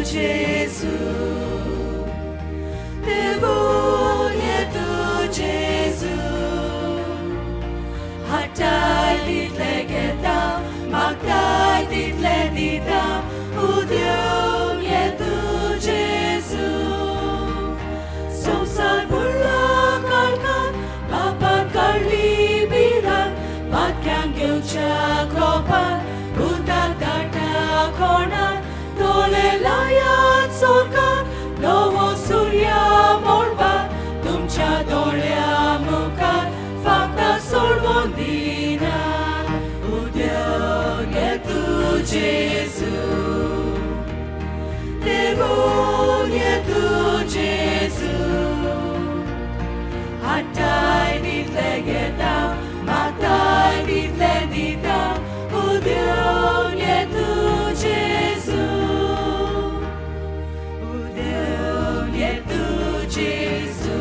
जेजू, देवून येतू जेजू. हाडटाय तितले घेता, मागताय तितले दिता, उद्योग येतू जेजू. संवसार बुडलो काळखान, बापान काडली भिरांत, पातक्यांक घेवच्या कोपान, उदक धाडटा कोणाक, दोळे लायात स्वर्गात, नवो सुर्या मळबात, तुमच्या दोळ्या मुखार फक्त सोडवून दिना. उद्योग येतू जेजू, देवून येतू जेजू. हाडटाय तितले घेता, मागताय तितले दिता, उद्योग येतू जेजू, उद्योग येतू जेजू,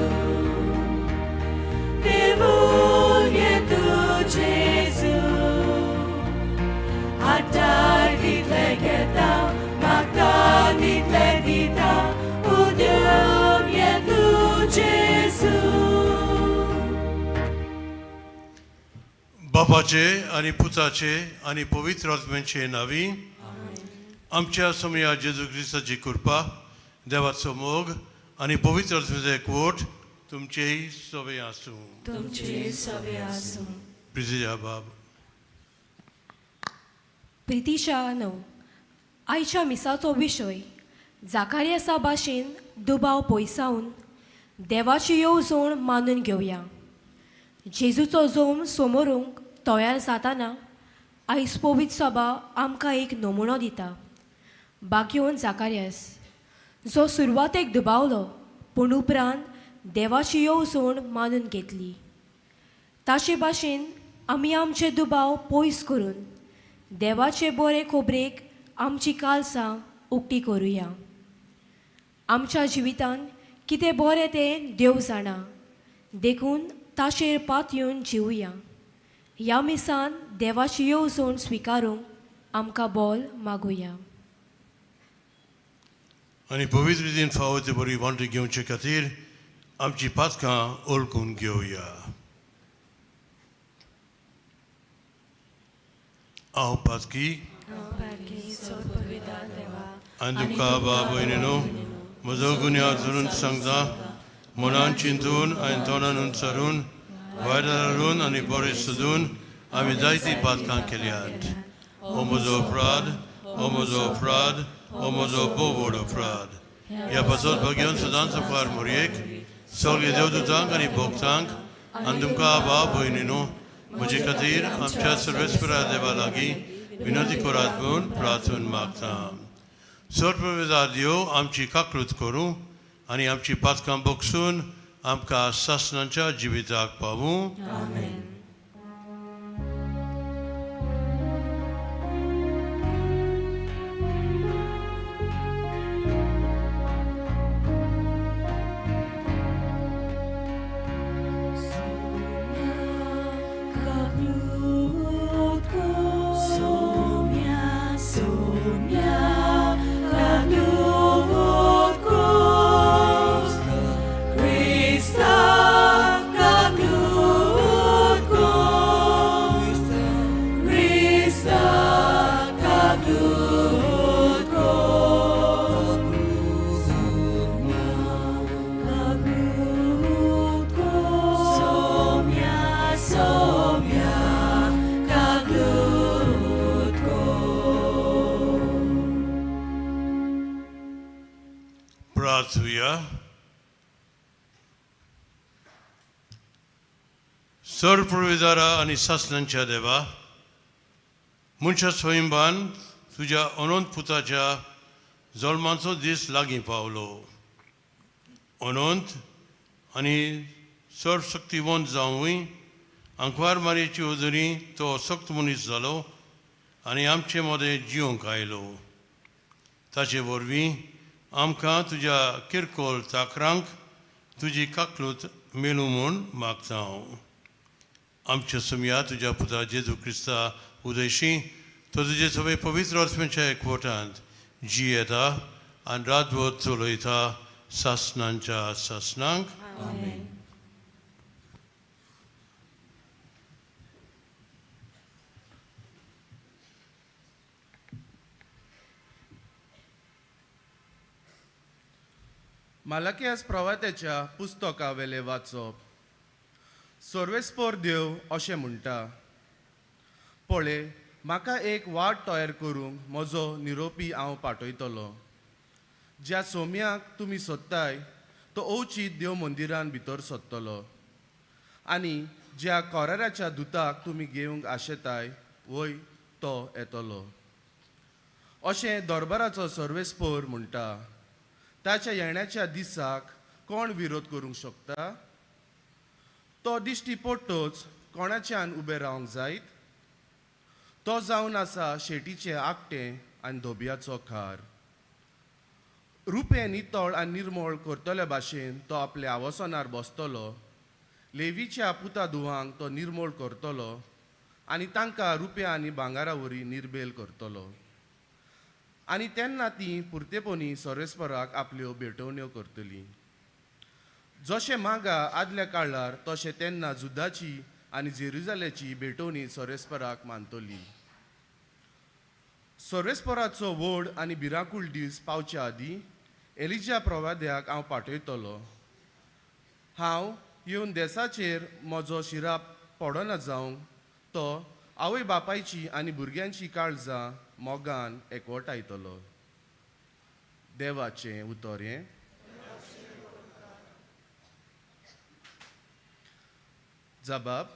देवून येतू जेजू. हाडटाय तितले घेता, मागता तितले दिता, उद्योग येतू जेजू. बापाचे आनी पुताचे आनी पवित्र आत्म्याचे नांवी. आमच्या समया जेजू क्रिस्ताची कृपा, देवाचो मोग आनी पवित्र आत्म्याचो एकवट तुमचेय सवे आसूं. तुमचे सवे आसूं. प्रिजिया बाब. प्रितीशा णव आयच्या मिसाचो विशय जाकारियासा भाशेन दुबाव पयसावन देवाची येवजण मानून घेवया. जेजूचो जोम समोरूंक तयार जाताना आयज पवित्र सभा आमकां एक नमुनो दिता. बागयोन जाकारियास जो सुरवातेक दुबावलो पूण उपरांत देवाची येवजण मानून घेतली, ताचे भाशेन आमी आमचे दुबाव पयस करून देवाचे बरे खबरेक आमची कालसां उक्ती करुया. आमच्या जिवितांत कितें बरें तें देव जाणा, देखून ताचेर पातयेवन जिवया. ह्या मिसान देवाची येवजण स्विकारूंक आमकां बोल मागुया. आनी पवित्र रितीन फावो ते बरी वांटो घेवचे खातीर आमची पातकां ओळखून घेवया. हांव पातकी आनी तुमकां बाब भयणीनो म्हजो गुन्यांव धरून सांगता. मनान चिंतून आनी तोंडान उंचारून, वायट घालून आनी बरें सोदून आमी जायतीं पातकां केल्यात. हो म्हजो अपराध, हो म्हजो अपराध, हो म्हजो भोव व्हड अपराध. ह्या पासत भगेवन सदांच मुखार मोरयेक, सगळे देवदूतांक आनी भक्तांक आनी तुमकां भाव भयणीनो म्हजे खातीर आमच्या सर्वेस्परा देवा लागीं विनंती करात म्हूण प्रार्थून मागता. सर्व देव आमची काकळूत करूं आनी आमची पातकां बगसून आमकां सासणाच्या जिविताक पावूं. आमेन. Soumia, soumia, kaklutko. Krista kaklutko. Krista kaklutko. Kaklutko. Soumia, soumia, kaklutko. प्रार्थुया. सर्वप्रविदारा आनी सासणांच्या देवा, मनशा स्वयंबान तुज्या अनंत पुताच्या जल्माचो दीस लागीं पावलो. अनंत आनी सर्वशक्तिवंत जावूय आंकवार मारयेची उदरी तो असक्त मनीस जालो आनी आमचे मदें जिवंक आयलो. ताचे वरवीं आमकां तुज्या किरकोळ चाकरांक तुजी काकलूत मेळूं म्हूण मागता हांव. आमच्या सुमया तुज्या पुता जेजू क्रिस्ता उदयशी तो तुजे सगळे पवित्र आत्म्याच्या एकवटांत जियेता आनी रातभर चलयता सासणांच्या सासणांक. आमेन. मालाकियास प्रवात्याच्या पुस्तकावेलें वाचप. सर्वेस्पोर देव अशें म्हणटा, पळय म्हाका एक वाट तयार करूंक म्हजो निरोपी हांव पाठयतलो. ज्या सोम्याक तुमी सोदताय तो अवचीत देव मंदिरान भितर सोदतलो आनी ज्या कोराराच्या दुताक तुमी घेवंक आशेताय वय तो येतलो, अशें दरबाराचो सर्वेस्पोर म्हणटा. ताच्या येण्याच्या दिसाक कोण विरोध करूंक शकता? तो दिश्टी पडटच कोणाच्यान उबें रावंक जायत? तो जावन आसा शेटीचें आकटें आनी धोबयाचो खार. रुपें नितळ आनी निर्मळ करतल्या भाशेन तो आपल्या आवासनार बसतलो. लेवीच्या पुता धुवांक तो निर्मळ करतलो आनी तांकां रुप्या आनी भांगरा वरी निर्बेल करतलो आनी तेन्ना ती पुरतेपणी सर्वेस्पराक आपल्यो भेटवण्यो करतली. जशें मागा आदल्या काळार तशें तेन्ना जुदाची आनी जेरुजाल्याची भेटवणी सर्वेस्पराक मानतली. सर्वेस्पराचो व्हड आनी भिरांकूळ दीस पावच्या आदीं एलिजा प्रवाद्याक हांव पाठयतलो. हांव येवन देसाचेर म्हजो शिराप पडना जावंक तो आवय बापायची आनी भुरग्यांची काळजां मोगान एकवटायतलो. देवाचें उतर हें. जबाब,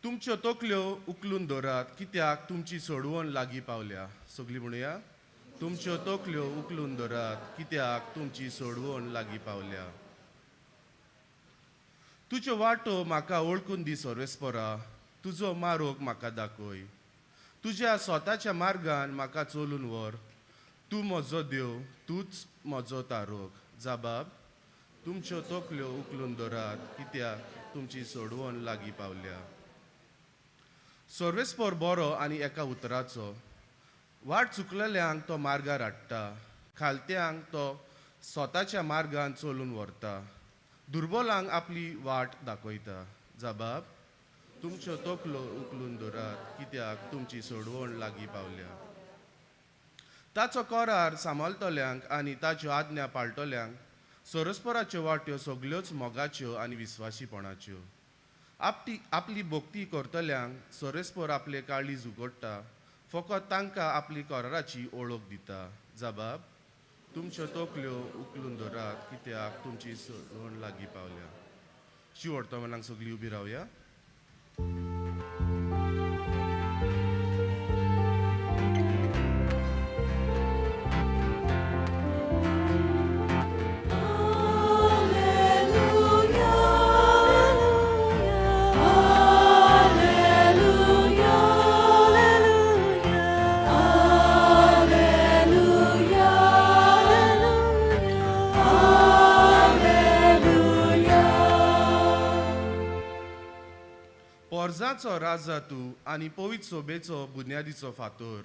तुमच्यो तकल्यो उखलून दवरात कित्याक तुमची सोडवण लागीं पावल्या. सगळीं म्हणुया, तुमच्यो तकल्यो उखलून दवरात कित्याक तुमची सोडवण लागीं पावल्या. तुज्यो वाटो म्हाका वळखून दी सर्वेस्परा, तुजो मारोग म्हाका दाखय. तुज्या स्वताच्या मार्गान म्हाका चलून व्हर. तूं म्हजो देव, तूंच म्हजो तारोग. जबाब, तुमच्यो तकल्यो उखलून दवरात कित्याक तुमची सोडवण लागीं पावल्या. सर्वेस्पर बरो आनी एका उतराचो, वाट चुकलेल्यांक तो मार्गार हाडटा, खालत्यांक तो स्वताच्या मार्गान चलून व्हरता, दुर्बलांक आपली वाट दाखयता. जबाब, तुमच्यो तकल्यो उखलून दवरात कित्याक तुमची सोडवण लागीं पावल्या. ताचो करार सांबाळटल्यांक आनी ताच्यो आज्ञा पाळटल्यांक सरस्पराच्यो वाट्यो सगल्योच मोगाच्यो आनी विस्वाशीपणाच्यो. आपली भक्ती करतल्यांक सरस्पर आपले काळीज उगडटा, फकत तांकां आपली कराराची ओळख दिता. जबाब, तुमच्यो तकल्यो उखलून दवरात कित्याक तुमची सोडवण लागीं पावल्या. शिवर्तमानाक सगळीं उबी रावया. पोरजाचो राजा तूं आनी पवित्र सोबेचो बुन्यादीचो फातोर,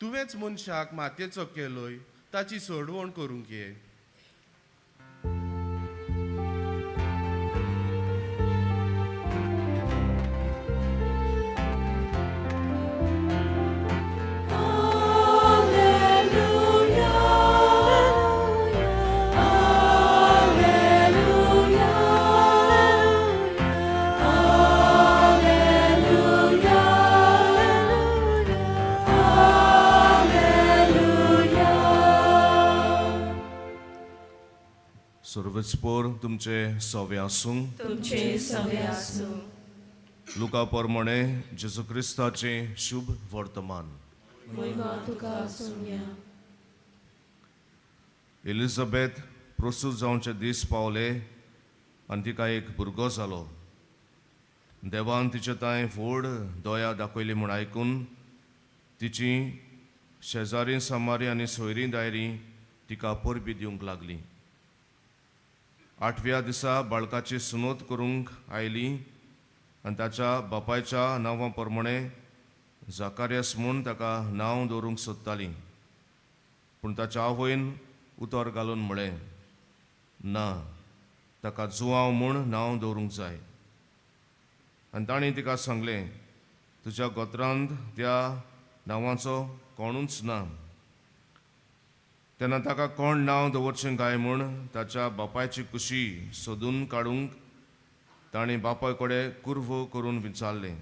तुवेंच मनशाक मातयेचो केलोय, ताची सोडवण करूंक ये. सर्वेस्पोर तुमचे सवे आसूं. तुमचे सवे आसूं. लुका प्रमाणे जेजू क्रिस्ताचें शुभ वर्तमान. महिमा तुका आसूया. एलिझाबेथ प्रसूत जावचे दीस पावले आनी तिका एक भुरगो जालो. देवान तिचे तांय व्हड दया दाखयली म्हूण आयकून तिची शेजारी सामारी आनी सोयरीं दायरीं तिका परबी दिवंक लागली. आठव्या दिसा बाळकाची सुनोत करूंक आयली आनी ताच्या बापायच्या नांवा प्रमाणे जाकारियस म्हूण ताका नांव दवरूंक सोदताली. पूण ताच्या आवयन उतर घालून म्हळें, ना, ताका जुवांव म्हूण नांव दवरूंक जाय. आनी तांणी तिका सांगलें, तुज्या गोत्रांत त्या नांवाचो कोणूच ना. तेन्ना ताका कोण नांव दवरचें काय म्हूण ताच्या बापायची कुशी सोदून काडूंक ताणें बापाय कडेन कुर्व करून विचारलें.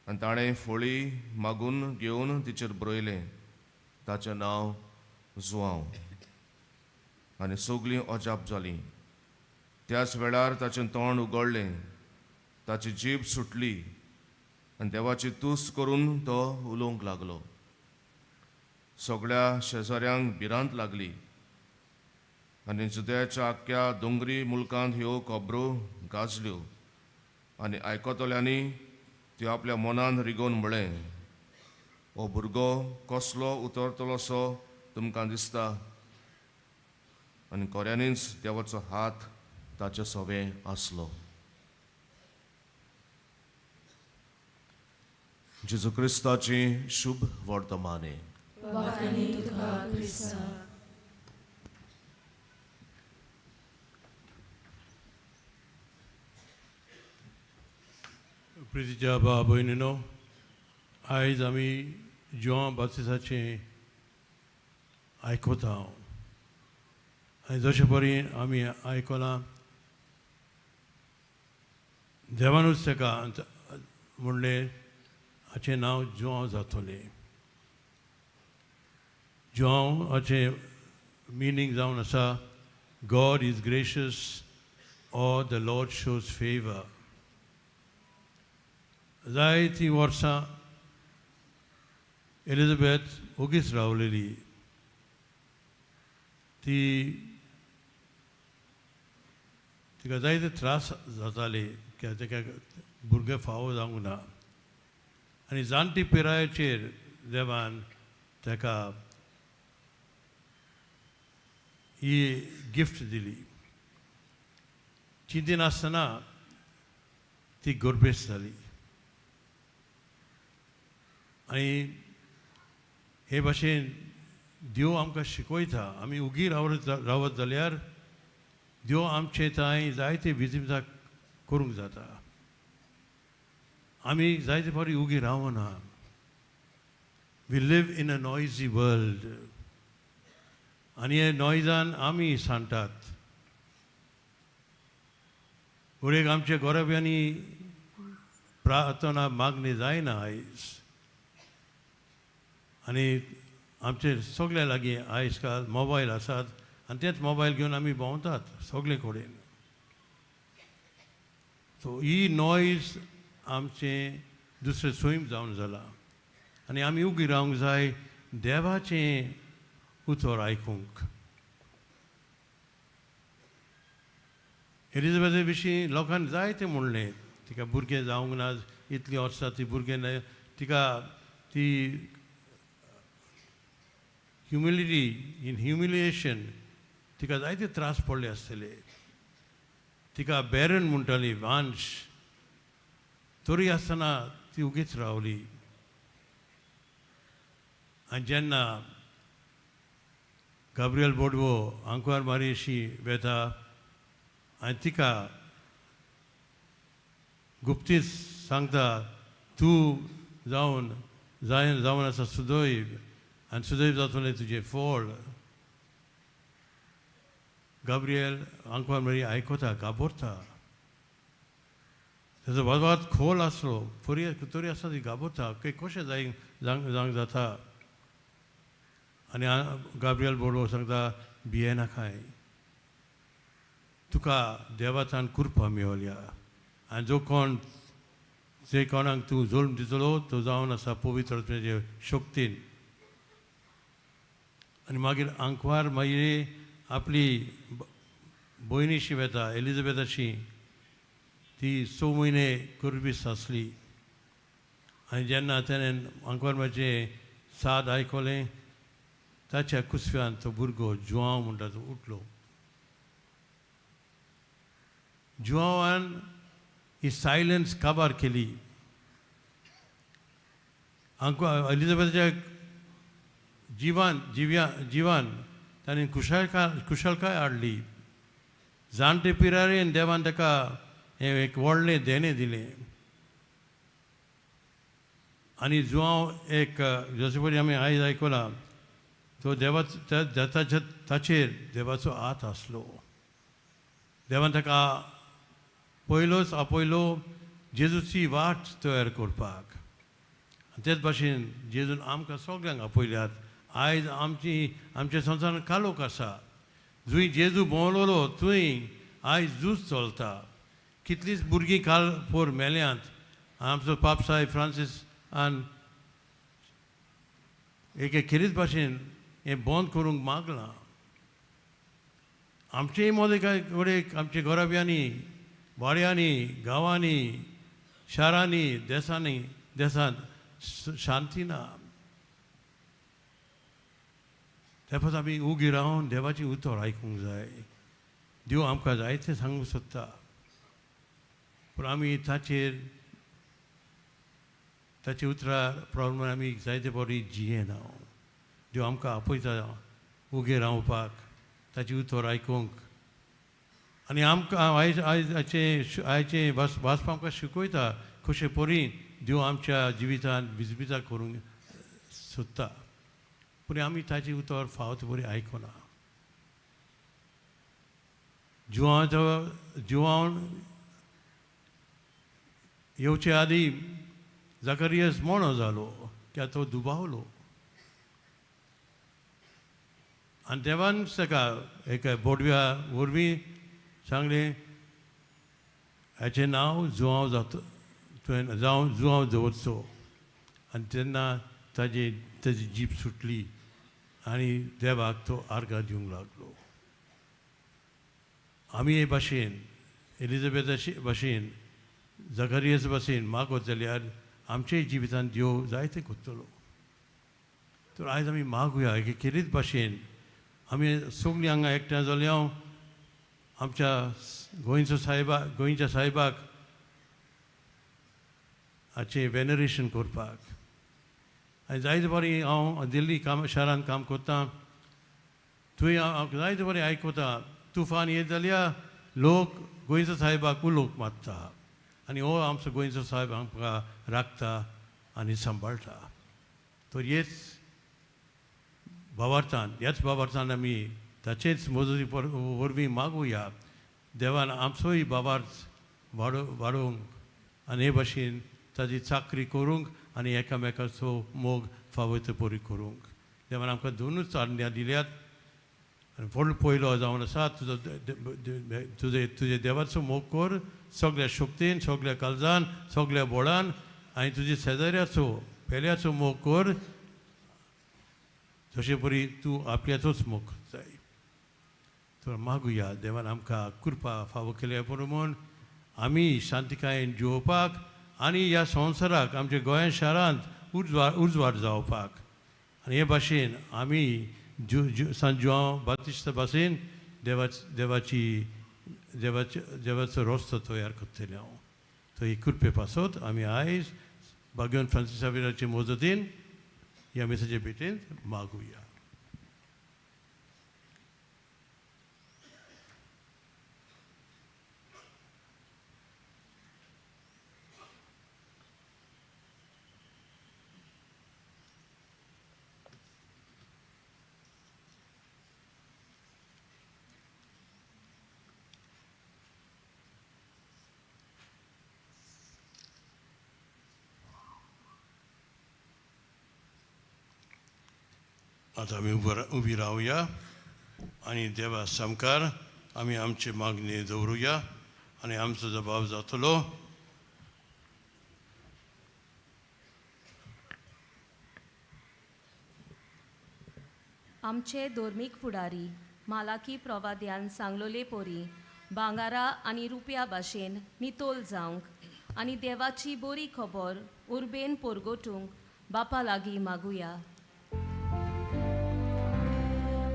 आनी ताणें फळी मागून घेवन तिचेर बरयलें, ताचें नांव जुवांव. आनी सगळीं अजाप जालीं. त्याच वेळार ताचें तोंड उगडलें, ताची जीब सुटली आनी देवाची तुस्त करून तो उलोवंक लागलो. सगळ्या शेजाऱ्यांक भिरांत लागली आनी जुदयाच्या आख्ख्या दोंगरी मुलकांत ह्यो खबरो गाजल्यो. आनी आयकतल्यांनी त्यो आपल्या मनान रिगोवन म्हळें, हो भुरगो कसलो उतरतलोसो तुमकां दिसता. आनी खऱ्यांनीच देवाचो हात ताचे सवें आसलो. जेजू क्रिस्ताची शुभ वर्तमाने. वाखाणी तुका क्रिस्ता. प्रितीच्या भाव भयणीनो, आयज आमी जुवांव बाप्तिस्ताचें आयकता. आनी जशे परी आमी आयकलां, देवानूच ताका म्हणलें हाचें नांव जुवांव जातलें. जुवांव हाचें मिनींग जावन आसा God is gracious or the Lord shows favour. जायतीं वर्सां एलिझाबेथ ओगीच रावलेली. ती तिका जायते त्रास जाताले कित्याक ताका भुरगें फावो जावंक ना. आनी जाणटी पिरायेचेर देवान ताका ही गिफ्ट दिली. चिंतिनासतना ती गर्भेस्त जाली. आनी हे भाशेन देव आमकां शिकयता, आमी उगी रावत जाल्यार देव आमचे थंय जायते विधिविधान करूंक जाता. आमी जायते फावटी उगी रावना. We live in a noisy world. आनी हे नॉयजान आमी सांडटात. घडयेक आमच्या गोरब्यांनी प्रार्थना मागणी जायना आयज. आनी आमचे सगल्या लागीं आयज काल मोबायल आसात आनी तेच मोबायल घेवन आमी भोंवतात सगळे कडेन. सो ही नॉयज आमचें दुसरें सैम जावन जाला. आनी आमी उगी रावंक जाय देवाचें उतर आयकूंक. एलिझाबेथा विशीं लोकांनी जायतें म्हणलें, तिका भुरगें जावंक ना, इतलीं वर्सां ती भुरगें ना, तिका ती ह्युमिलिटी इन ह्युमिलिएशन तिका जायते त्रास पडले आसतले. तिका बॅरन म्हणटाली, वांश. तरी आसतना ती उगीच रावली. आनी जेन्ना गाब्रियल बोडवो आंकवार मारियेशी वेता आनी तिका गुप्तीच सांगता, तूं जावन जायन जावन आसा सुदैव आनी सुदैव जातलें तुजें फळ. गाब्रियल आंकवार मारी आयकता, घाबरता. ताचो वाद खोल आसलो तरी आसतना ती घाबरता की कशें जाय जावंक जाता. आनी गाब्रियल बोडवो सांगता, भियेनाकाय, तुका देवाच्यान कृपा मेवल्या आनी जो कोण जे कोणाक तूं जल्म दितलो तो जावन आसा पवित्र आत्म्याचे शक्तीन. आनी मागीर आंकवार मागीर आपली भयणीशी वेता एलिझाबेथाशी. ती 6 म्हयने गर्भीस्त आसली. आनी जेन्ना तेणें आंकवार मातयेचें साद आयकलें, ताच्या कुसव्यान तो भुरगो जुवांव म्हणटा तो उठलो. जुवांवान ही सायलन्स काबार केली. आंकवार एलिझाबेथाच्या जिवान जिव्या जिवान ताणें कुशलकाय हाडली. जाणटे पिरायेन देवान ताका हें एक व्हडलें देणें दिलें. आनी जुआंव एक जशें परी आमी आयज आयकलां तो देवाचो ताचेर देवाचो हात आसलो. देवान ताका पयलोच आपयलो जेजूची वाट तयार करपाक. आनी तेच भाशेन जेजून आमकां सगल्यांक आपयल्यात. आयज आमच्या संवसारांत कालोख आसा. जंय जेजू भोंवलोलो थंय आयज झूज चलता. कितलींच भुरगीं काल पोर मेल्यांत. आमचो पाप साहेब फ्रांसीस आन एके खेरीत भाशेन हें बंद करूंक मागलां. आमचेय मदें कांय कडेन आमच्या घराब्यांनी, वाड्यांनी, गांवांनी, शारांनी, देसांनी, देसांत शांती ना. त्या पासून आमी उगी रावन देवाचें उतर आयकूंक जाय. देव आमकां जायतें सांगूंक सोदता, पूण आमी ताचेर ताचे उतरां प्रमाण आमी जायते फावटी जियेना. देव आमकां आपयता उगे रावपाक, ताचें उतर आयकूंक. आनी आमकां आयज आयज आयचें वाचप आमकां शिकयता कशें परी देव आमच्या जिवितांत बिजबिजा करूंक सोदता, पूण आमी ताचें उतर फावत बरी आयकना. जुआंव येवचे आदीं जाकारियस मोणो जालो कित्याक तो दुबावलो. आनी देवान ताका एका बोडव्या वरवीं सांगलें हाचें नांव जुआंव जाता, तुवें जावं जुआंव दवरचो. आनी तेन्ना ताजी जीप सुटली आनी देवाक तो आर्गां दिवंक लागलो. आमी हे भाशेन एलिझाबेथा भाशेन जाकारियस भाशेन मागत जाल्यार आमच्याय जिवितांत देव जायतें करतलो. तर आयज आमी मागुया एके खेरीत भाशेन. आमी सगळीं हांगा एकठांय जाल्या आमच्या गोंयचो साहेबा गोंयच्या साहेबाक हाचें वेनरेशन करपाक. आनी जायते बरी हांव दिल्ली काम शारांत काम करतां, थंय हांव जायते बरें आयकता तुफान येत जाल्यार लोक गोंयचो साहेबाक उलोवंक मारता आनी हो आमचो गोंयचो साहेब आमकां राखता आनी सांबाळटा. तर हेच भावार्थान ह्याच भावार्थान आमी ताचेच मजती वरवीं मागुया देवान आमचोय भावार्थ वाडोवंक आनी हे भाशेन ताजी चाकरी करूंक आनी एकामेकाचो मोग फावो ते परी करूंक. देवान आमकां दोनूच आज्ञा दिल्यात. आनी व्हडलो पयलो जावन आसा तुजो तुजे तुजे देवाचो मोग कर सगळ्या शक्तीन, सगळ्या काळजान, सगळ्या बळान, आनी तुजे शेजाऱ्याचो पेल्याचो मोग कर जशे परी तूं आपल्याचोच मोग जाय. तर मागुया देवान आमकां कृपा फावो केल्या प्रमाण आमी शांतिकायेन जिवोवपाक आनी ह्या संवसाराक आमच्या गोंया शारांत उजवाड जावपाक. आनी हे भाशेन आमी सांत जुआंव बातिश्ता भाशेन देवाची देवाचे देवाचो रस्तो तयार करतले हांव. तर ही कृपे पासत आमी आयज भाग्यवंत फ्रांसीस शाविराचे मजतीन ह्या मिसाचे भेटेंत मागुया. आतां आमी उबी रावया आनी देवा सामकार आमी आमची मागणी दवरुया आनी आमचो जबाब जातलो. आमचे धर्मीक फुडारी मालाकी प्रवाद्यान सांगलोले पोरी भांगारा आनी रुपया भाशेन नितोल जावंक आनी देवाची बरी खबर उर्बेन पोरगोटूंक बापा लागीं मागुया.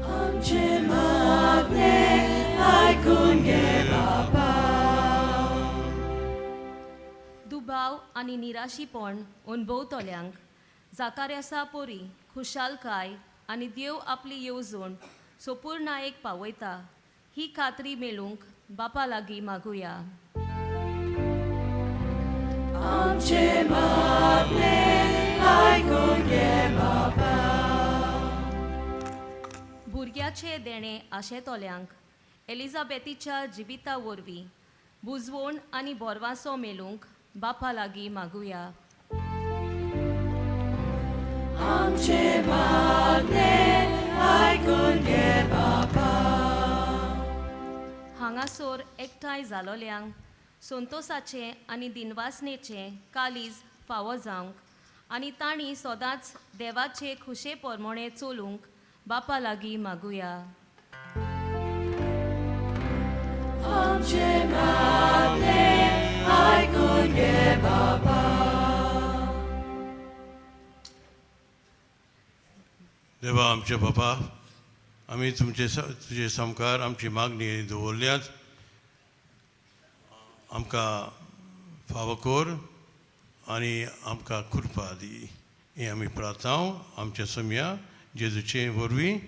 आमचे मागणे आयकून घे बापा. दुबाव आनी निराशीपण अणभवतल्यांक जाकार्यासा पोरी खुशालकाय आनी देव आपली येवजण सोपूर्णायेक पावयता ही खात्री मेळूंक बापा लागीं मागुया. आमचे मागणें आयकून घे बापा. भुरग्याचें देणें आशेतोल्यांक एलिझाबेथीच्या जिविता वरवीं बुजवण आनी बोरवासो मेळूंक बापा लागीं मागुया. आमचे मागणें आयकून घे बापा. हांगासर एकठांय जालोल्यांक संतोसाचें आनी दिनवासनेचें कालीज फावो जावंक आनी तांणी सदांच देवाचे खुशे परमणें चलूंक बापा लागीं मागुया. आमचे मागणें आयकून घे बापा. देवा आमचे बापा, आमी तुमचे तुजे सामकार आमची मागणी दवरल्यात. आमकां फावो कर आनी आमकां कृपा दी. हें आमी प्रार्थना आमच्या समया जेजूचे वरवीं.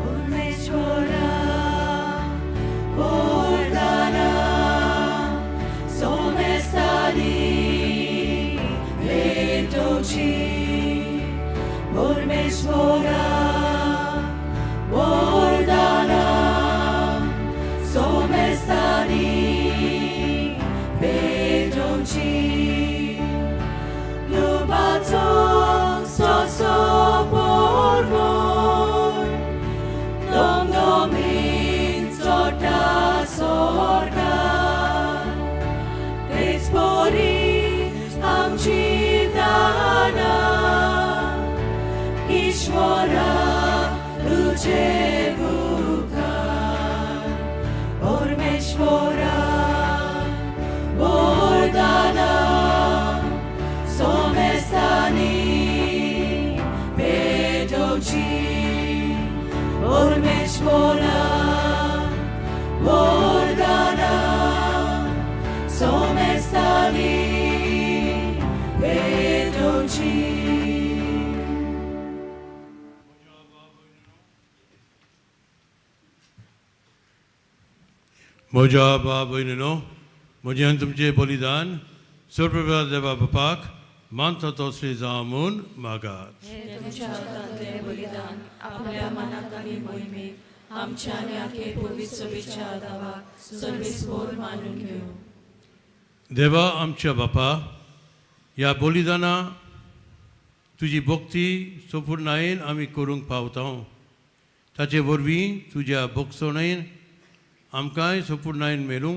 परमेश्वरा वरदाना सोमेस्तानी भेटोवची. परमेश्वरा वरदाना सोमेस्तानी भेटोवची. लुबाचो सोसो पोरमोन दमदमीन चोडटा सोर्गार. तेच परी आमची दानां ईश्वरा तुजे मुखार. परमेश्वरा वरदाना सोमेस्तानी भेटोवची. परमेश्वरा वरदाना सोमेस्तानी भेटोवची. म्हज्या बाब भयणीनो, म्हजें आनी तुमचें बलिदान सर्वप्रभा देवा बापाक मानता तसलें जावं म्हूण मागात. हें तुमच्या हातांतलें बलिदान आपल्या मनाक आनी मोहिमेक आमच्या आनी आखे पवित्र सभेच्या दावाक सर्वेस्पोर मानून घेवं. देवा आमच्या बापा, ह्या बलिदाना तुजी भक्ती सोपूर्णायेन आमी करूंक पावता. ताचे वरवीं तुज्या भोगसणेन आमकांय सोपूर्णायेन मेळूं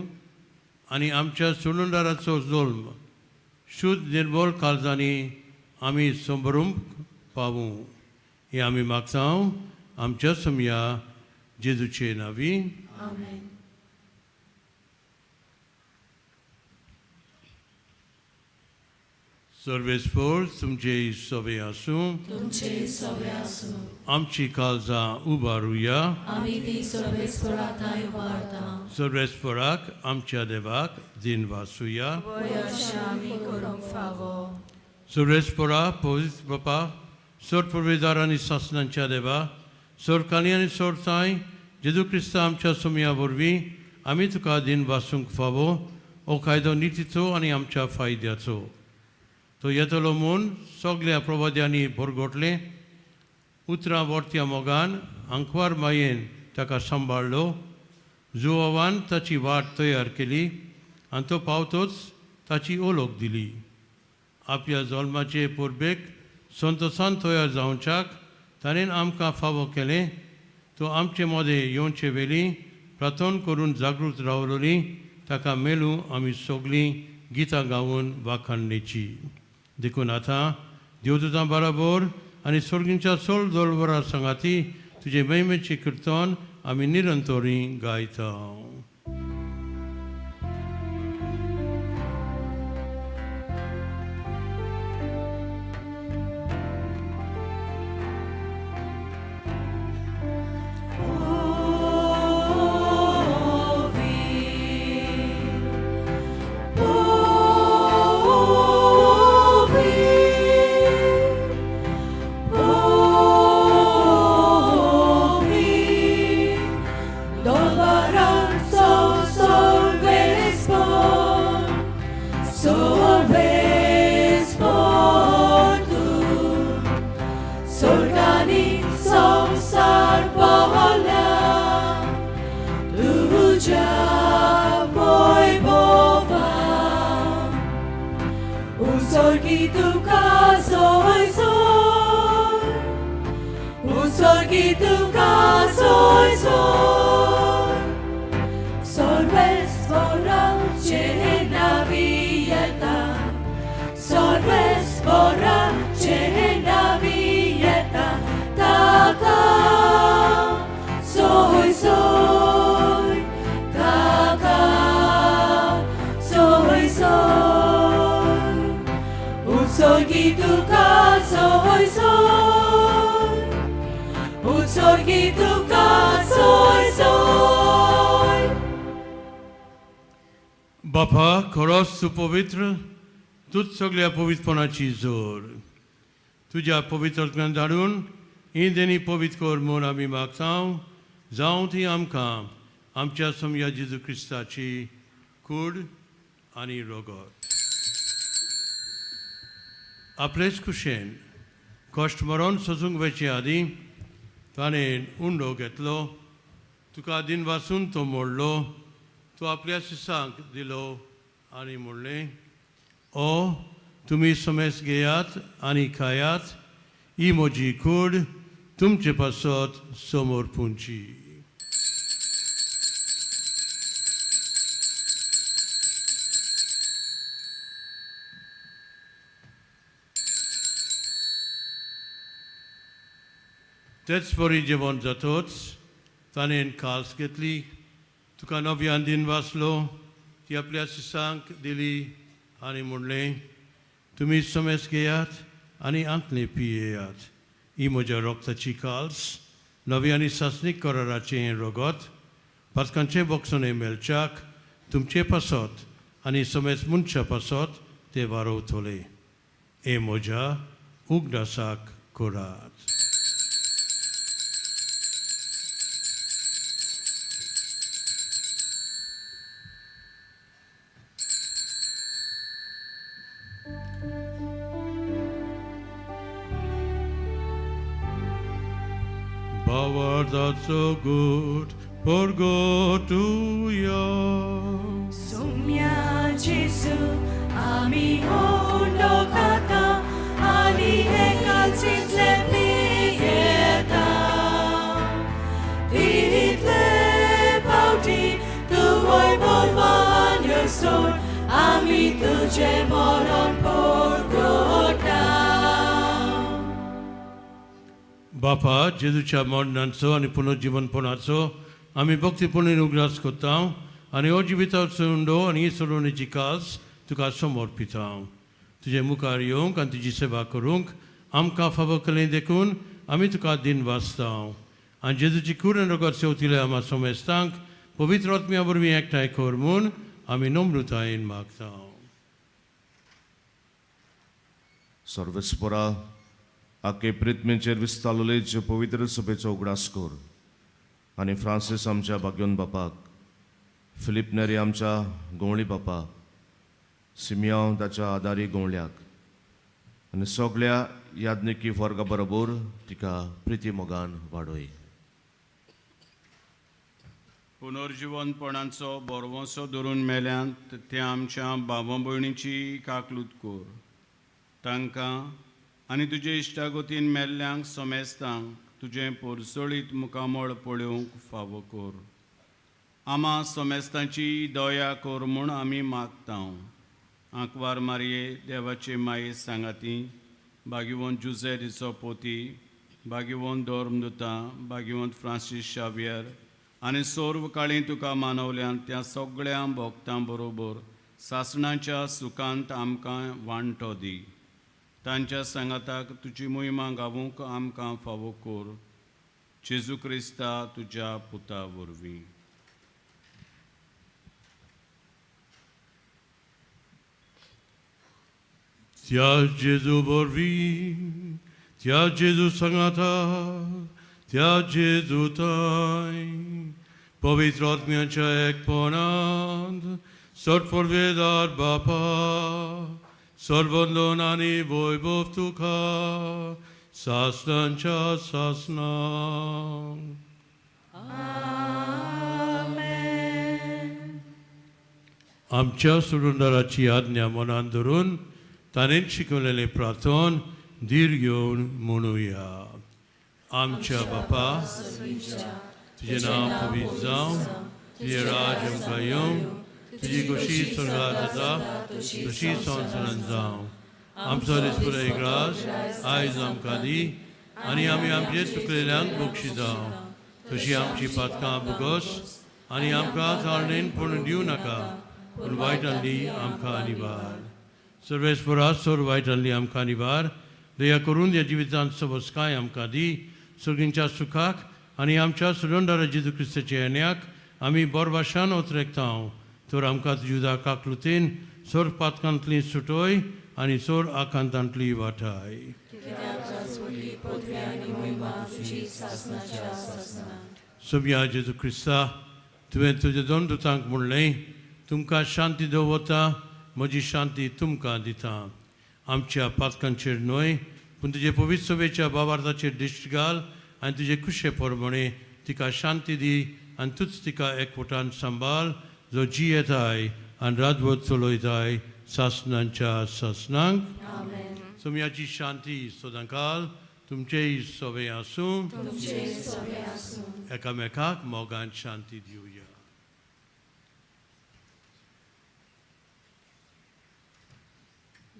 आनी आमच्या सोडूनदाराचो जल्म शुद्ध निर्मळ काळजांनी आमी संभरूंक पावूं. हें आमी मागता आमच्या समया जेजूचे नांवी. आमेन. सर्वेस्पोर तुमचे सवे आसूं. तुमचे सवे आसूं. आमची काळजां उबारुया. आमी ती सर्वेस्पोरा थांय उबारता. सर्वेस्पोराक आमच्या देवाक दिन वासुया. वय अशें आमी करूंक फावो. सर्वेस्पोरा पवित्र बापा, सोर पुर्वेदार आनी सासनांच्या देवा, सोर काली आनी सोर तांय जेजू क्रिस्ता आमच्या सोमया वरवीं आमी तुका दिन वासूंक फावो. हो कायदो नितीचो आनी आमच्या फायद्याचो. तो येतलो म्हूण सगल्या प्रवाद्यांनी भरगोटलें. उतरां वर्त्या मोगान आंकवार मायेन ताका सांबाळ्ळो. जुवावान ताची वाट तयार केली आनी तो पावतोच ताची ओलोक दिली. आपल्या जल्माचे परबेक संतोसान तयार जावच्याक ताणें आमकां फावो केलें. तो आमचे मदें येवचे वेली प्रार्थना करून जागृत रावलोली ताका मेळूं आमी सगळीं गितां गावन वाखाणणेची. देखून आतां देवदूतां बराबर आनी सर्गींच्या सोळ दळवरा सांगाती तुजे महिमेचें किर्तन आमी निरंतरी गायता. तुका सोय सोय. बापा, खरोच तूं पवित्र, तूंच सगळ्या पवित्रपणाची जोर. तुज्या पवित्रत्वान धाडून ही देणी पवित्र कर म्हूण आमी मागता, जावं ती आमकां आमच्या समया जेजू क्रिस्ताची कूड आनी रगत. आपलेच कुशेन कश्ट मरण सोसूंक वचचे आदीं ताणें उंडो घेतलो, तुका दिन वासून तो मोडलो, तो आपल्या शिसांक दिलो आनी म्हणलें, ओ तुमी समेस घेयात आनी खायात, ही म्हजी कूड तुमचे पासत समोर पुंची. तेच परी जेवण जातोच ताणें कास घेतली, तुका नव्यान दिन वाचलो, ती आपल्या शिसांक दिली आनी म्हणलें, तुमी समेस घेयात आनी आंतले पियेयात, ही म्हज्या रोगताची काल्स, नवी आनी सासणीक कराराचें रगत, पातकांचे बोक्सणे मेळच्याक तुमचे पासत आनी समेस मनशा पासत ते वारोवतले. हे म्हज्या उगडासाक करात. भावार्थाचो गूट परगटुया. सोम्या जेजू आमी उंडो खाता आनी हे कालसींतले पियेता. तितले पावटी तूं भगवान सोड आमी तुजें मरण परगटा. बापा, जेजूच्या मरणाचो आनी पुनर्जीवनपणाचो आमी भक्तीपणी उगडास करता आनी हो जिविताचो उंडो आनी ही सोडवणेची कास तुका समर्पिता. तुजे मुखार येवंक आनी तुजी सेवा करूंक आमकां फावो केलें देखून आमी तुका दिन वाचता. आनी जेजूची कूड आनी रगत सेवतिले आमा समेस्तांक पवित्र आत्म्या वरवीं एकठांय कर म्हूण आमी नम्रतायेन मागता. सर्वेस्परा, आखे प्रितमेचेर विस्तारलेले जे पवित्र सभेचो उगडास कर आनी फ्रांसीस आमच्या भाग्योन बापाक, फिलीप नेरी आमच्या गवळी बापाक, सिमियांव ताच्या आदारी गवळ्याक आनी सगळ्या याज्ञिकी वर्गा बरोबर तिका प्रिती मोगान वाडय. पुनर्जिवनपणाचो बोरवंसो धरून मेल्यांत त्या आमच्या भावा भयणीची काकलूत कर. तांकां आनी तुजे इश्टागतीन मेल्ल्यांक समेस्तांक तुजें पोरसोळीत मुखामळ पळोवंक फावो कर. आमा समेस्तांची दया कर म्हूण आमी मागता. आंकवार मारये देवाचे माये सांगाती, भाग्यवंत जुझे दिचो पोती, भाग्यवंत धर्मदुता, भाग्यवंत फ्रांसीस शावियर आनी सर्व काळी तुका मानवल्यान त्या सगळ्या भक्तां बरोबर सासणाच्या सुखांत आमकां वांटो दी. तांच्या सांगाताक तुजी मोहिमा गावूंक आमकां फावो कर. जेजू क्रिस्ता तुज्या पुता वरवीं. त्या जेजू वरवीं, त्या जेजू सांगाता, त्या जेजू ताय पवित्र आत्म्याच्या एकपणांत सर्ववेदार बापा, सर्वंदन आनी वैभव तुका सासणांच्या सासणां. आमच्या सुरुंदराची आज्ञा मनान धरून ताणें शिकवलेलें प्रार्थन धीर घेवन म्हणुया. आमच्या बापा, तुजें नांव पवित्र जावं, तुजें राज आमकां येवं, तुजी खोशी स्वर्गात जाता तशी संवसारांत जावं. आमचो दिसपुरो ग्रास आयज आमकां दी आनी आमी आमचे चुकलेल्यांक बक्षी जावं तशी आमची पातकां भोगोस आनी आमकां चाळणेन पूण दिवं नाका, पूण वायटांली आमकां निवार. सर्वेस्परा सोर वायटांली आमकां निवार. दया करून ह्या जिवितांत सबसकाय आमकां दी, सगळींच्या सुखाक आनी आमच्या सुरंदारा जेजू क्रिस्ताच्या येण्याक आमी बोरभाशान ओतरेकता तर आमकां तुज्या काकलुतीन सोर पातकांतली सुटोय आनी सोर आकांतांतली वाठाय. सोम्या जेजू क्रिस्ता, तुवें तुज्या दोन दुतांक म्हणलें, तुमकां शांती दवरता, म्हजी शांती तुमकां दिता. आमच्या पातकांचेर न्हय पूण तुजे पवित्र सभेच्या बाबार्थाचेर दिश्ट घाल आनी तुजे कुशे प्रमाणे तिका शांती दी आनी तूंच तिका एकवटान सांबाळ, जो जियेताय आनी राजवट चलयताय सासणांच्या सासणांक. सोम्याची शांती सदांकाल तुमचेय सवे आसूं. एकामेकाक मोगान शांती दिवया.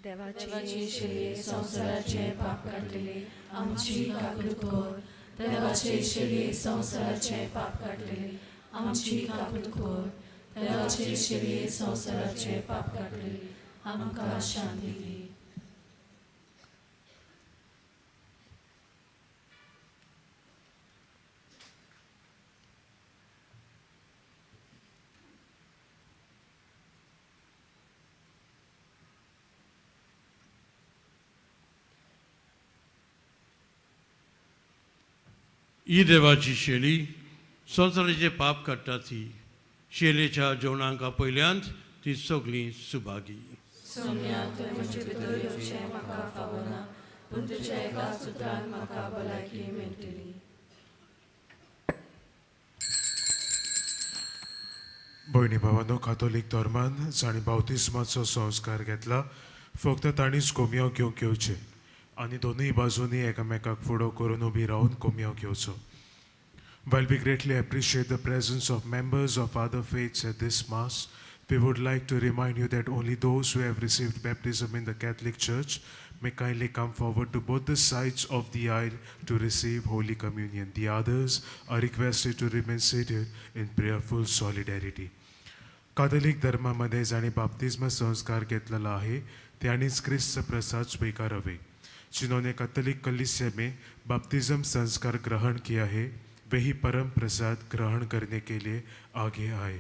देवाची शेळी संवसाराचे पाप काडटली आमची काकूट कर. देवाची शेळी संवसाराचे पाप काडटली आमची काकूट कर. देवाची शेळी संवसाराचे पाप काडटली आमकां शांती दी. ही देवाची शेली संवसाराचे पाप काडटा ती शेलेच्या जेवणांक पयल्यांत ती सगळीं सुभागी. सोम्या, तुवें म्हजे भितर येवचें म्हाका फावना, पूण तुज्या एका सुत्रान म्हाका भलायकी मेळटली. भयणी भावांनो, कातोलीक धर्मान जांणी बावतिस्माचो संस्कार घेतला फक्त तांणीच कोमयाव घेवंक येवचें आनी दोनूय बाजूंनी एकामेकाक फुडो करून उबी रावन कोमयाव घेवचो. While we greatly appreciate the presence of members of other faiths at this Mass, we would like to remind you that only those who have received baptism in the Catholic Church may kindly come forward to both the sides of the aisle to receive Holy Communion. The others are requested to remain seated in prayerful solidarity. Catholic धर्मामध्ये जांणी बाप्तिस्म संस्कार घेतलेला आहे त्यांनीच क्रिस्त प्रसाद स्वीकारावे. जिन्होंने Catholic कलीसिया में बपतिस्म संस्कार ग्रहण किया है वही परम प्रसाद ग्रहण करने के लिए आगे आए.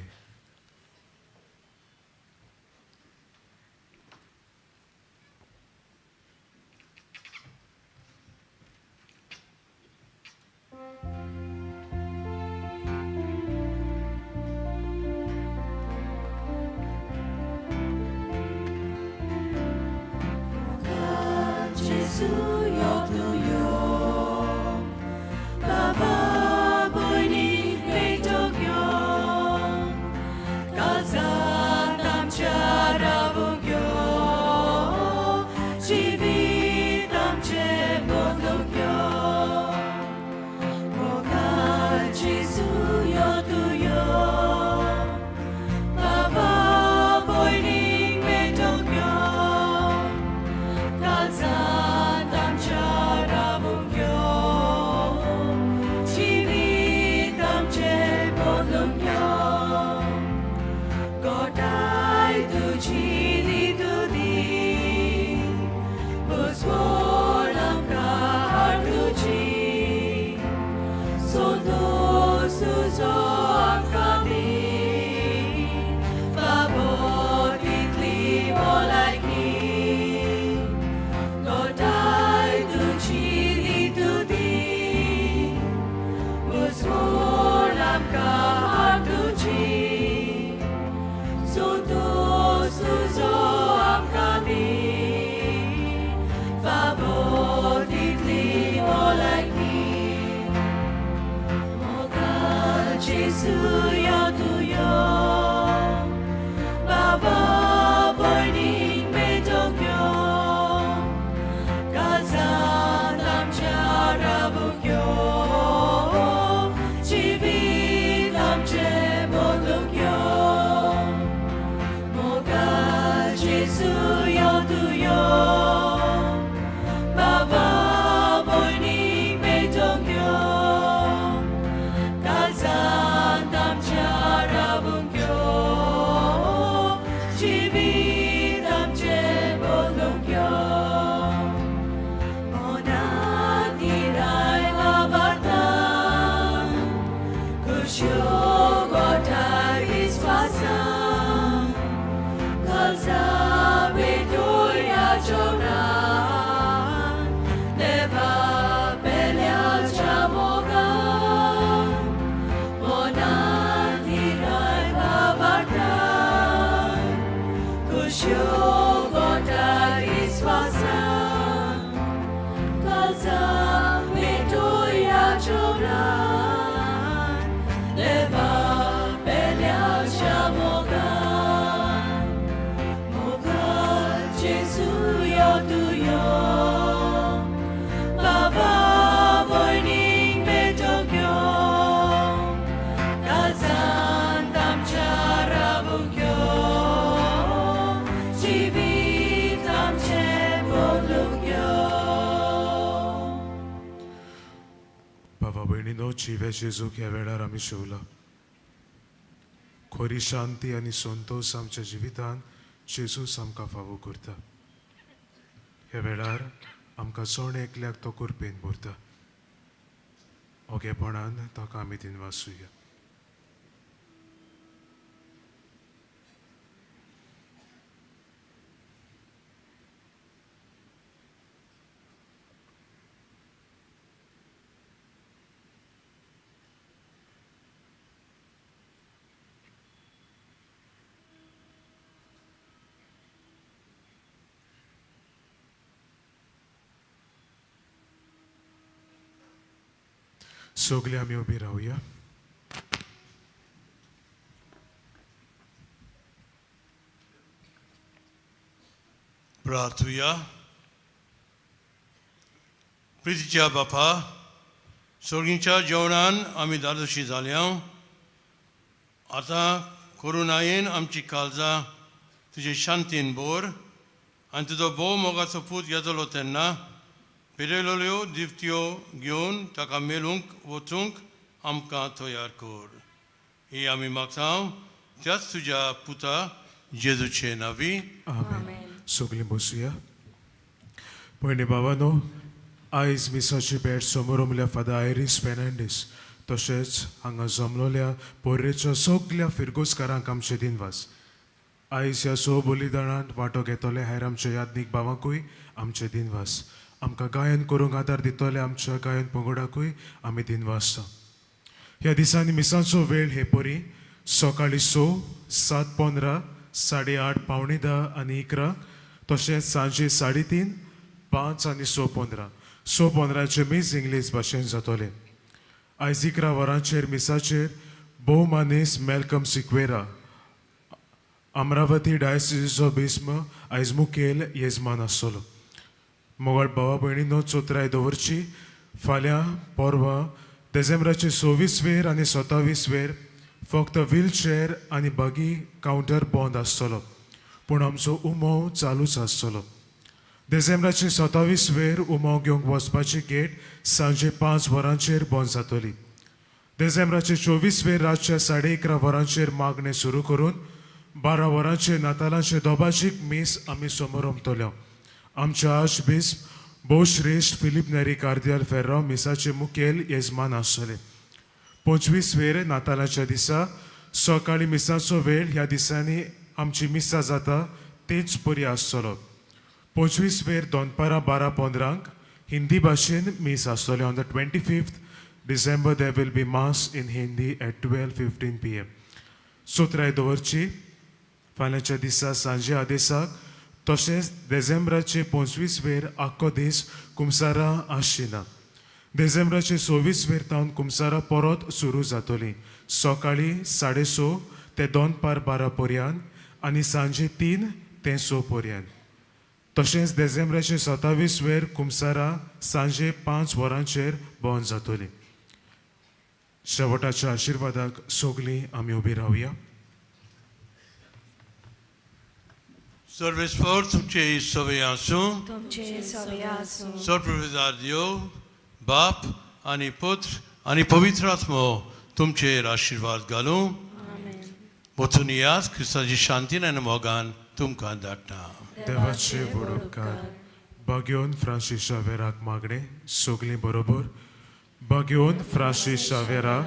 Jesu yo tuyo, Baba boyni petokyo, Kalzatam charabukyo, Jivitam che bondukyo, Moga Jesu yo tuyo, Baba boyni petokyo, Kalzatam charabukyo, Jivitam che bondukyo, Gotai tuji di tudi, Buswolam kahar tuji, Soto suzo amkadi, Favotitli bolaiki, Gotai tuji di tudi, Buswolam kahar tuji, Soto suzo amkadi, Favotitli bolaiki, Mogal Jesu yo tuyo, Baba boyning metokyo, Kalzatam charabukyo, Jivitam che bondukyo, Mogal Jesu yo tuyo, Baba boyning metokyo, Kalzatam charabukyo, कुश्यो गोठार विस्वासान काळजा पेटोया जेवणान देवा पेल्याच्या मोगान मनान धिराय भावार्थान कुश्यो गोठार विस्वासान काळजा पेटोया जेवणान देवा पेल्याच्या मोगान मोगान जेजू यो तूं यो बाबा भयणीक पेटोवंक यो काळजांत आमच्या रावूंक यो जिवीत आमचें बदलूंक यो. बाबा भयणीनो, जिवे जेजूक ह्या वेळार आमी जेवला. खरी शांती आनी संतोश आमच्या जिवितान जेजूस आमकां फावो करता. ह्या वेळार आमकां जण एकल्याक तो कृपेन भरता. ओगेपणान ताका आमी दिनवासुया. सगळे आमी उबी रावया. प्रार्थुया. प्रितीच्या बापा, सोर्गींच्या जेवणान आमी दादोशी जाल्या. आतां करुणायेन आमची काळजां तुजे शांतीन भर आनी तुजो भोव मोगाचो पूत येतलो तेन्ना पेरयल्यो दिवत्यो घेवन ताका मेळूंक वचूंक आमकां तयार कर. ही आमी मागता त्याच तुज्या पुता जेजूचे नांवी. आमेन. सगळीं बसुया. भयणी भावानो, आयज मिसाची भेट समोरमल्या फादर आयरीस फेर्नांडीस तशेंच हांगा जमलोल्या पोर्रेच्या सगल्या फिरगोजकारांक आमचे दिनवास. आयज ह्या सो बलिदानांत वांटो घेतले हेर आमच्या यादनीक भावांकूय आमचे दिनवास. आमकां गायन करूंक आदार दितले आमच्या गायन पंगडाकूय आमी दिनवासता. ह्या दिसांनी मिसांचो वेळ हे परी: सकाळीं 6, 7:15, 8:30, 9:45 आनी 11, तशेंच सांजे 3:30, 5 आनी 6:15. 6:15चें मीस इंग्लीश भाशेन जातलें. आयज 11 वरांचेर मिसाचेर भोव मानेस मेलकम सिक्वेरा, अमरावती डायसिसचो बिस्म, आयज मुखेल येजमान आसतलो. मोगाळ भावा भयणीनो, चोत्राय दवरची. फाल्यां परवां देसेंब्राचे 26 वेर आनी 27 वेर फक्त व्हीलचेअर आनी बगी कावंटर बंद आसतलो, पूण आमचो उमो चालूच आसतलो. देसेंब्राचे 27 वेर उमो घेवंक वचपाची गेट सांजे 5 वरांचेर बंद जातली. देसेंब्राचे 24 वेर रातच्या 11:30 वरांचेर मागणें सुरू करून 12 वरांचेर नातालांचे दोबाजीक मीस आमी समोरमतले. आमच्या आर्चबिस्प भोवश्रेश्ठ फिलीप नेरी कार्दियाल फेर्रांव मिसाचे मुखेल येजमान आसतले. 25 वेर नातालाच्या दिसा सकाळीं मिसाचो वेळ ह्या दिसांनी आमची मिसां जाता तेच परी आसतलो. 25 वेर दनपारां 12:15क हिंदी भाशेन मीस आसतलें. On the 25th December there will be mass in Hindi at 12:15 PM. चोत्राय दवरची. फाल्यांच्या दिसा सांजे आदेसाक तशेंच देसेंब्राचे 25 वेर आख्खो दीस कुमसारां आसची ना. देसेंब्राचे 26 वेर तावन कुमसारां परत सुरू जातली, सकाळीं 6:30 ते दनपार 12 पर्यंत आनी सांजे 3 ते 6 पर्यंत. तशेंच देसेंब्राचे 27 वेर कुमसारां सांजे 5 वरांचेर बंद जातली. शेवटाच्या आशिर्वादाक सगळीं आमी उबी रावया. सर्वेस्पर तुमचे सवे आसूं. तुमचे सवे आसूं. सर्वप्रविदार देव बाप आनी पुत्र आनी पवित्र आत्मो तुमचेर आशिर्वाद घालूं. वचून यात, क्रिस्ताची शांतीन आनी मोगान तुमकां धाडटा. देवाचे व्हड उपकार. बागयोन फ्रांसीस शावेराक मागणें. सगळीं बरोबर. बागयोन फ्रांसीस शावेरा.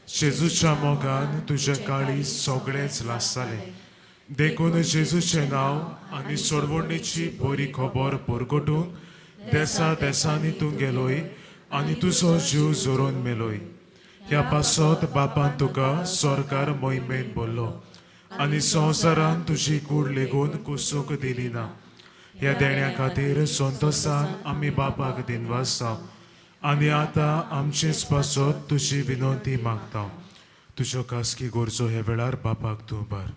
जेजूच्या मोगान तुजें काळीज सगळेंच लासतालें. देखून जेजूचें नांव आनी सोडवणेची बरी खबर परगटूंक देसा देसांनी तूं गेलोय आनी तुजो जीव जोरोन मेलोय. ह्या पासत बापान तुका सरकार मोहिमेन भरलो आनी संवसारान तुजी कूड लेगून कुसूंक दिली ना. ह्या देण्या खातीर संतोसान आमी बापाक दिनवासा आनी आतां आमचेच पासत तुजी विनंती मागता. तुज्यो खासगी गरजो ह्या वेळार बापाक तूं भर.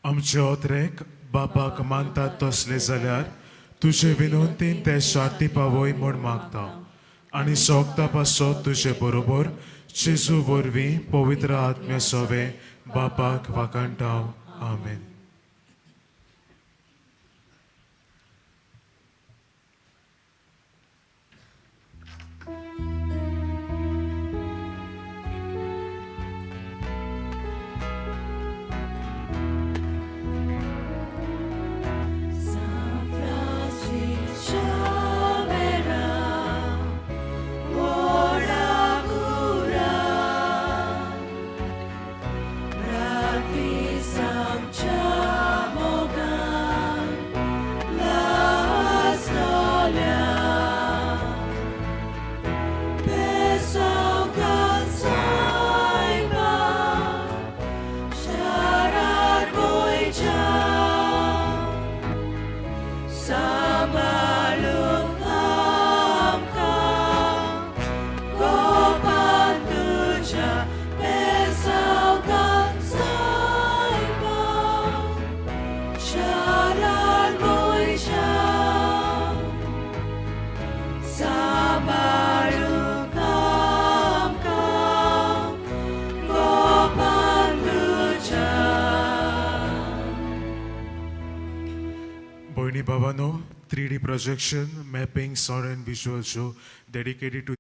आमचे ओतरेक बापाक मानतात तसले जाल्यार तुजे विनंतीन ते शांती पावय म्हूण मागता आनी सोगता पासत तुजे बरोबर जेजू वरवीं पवित्र आत्म्या सोवे बापाक वाखाणटा. आमेन. भयणी भावानो, 3D projection, mapping, sound and visual show dedicated to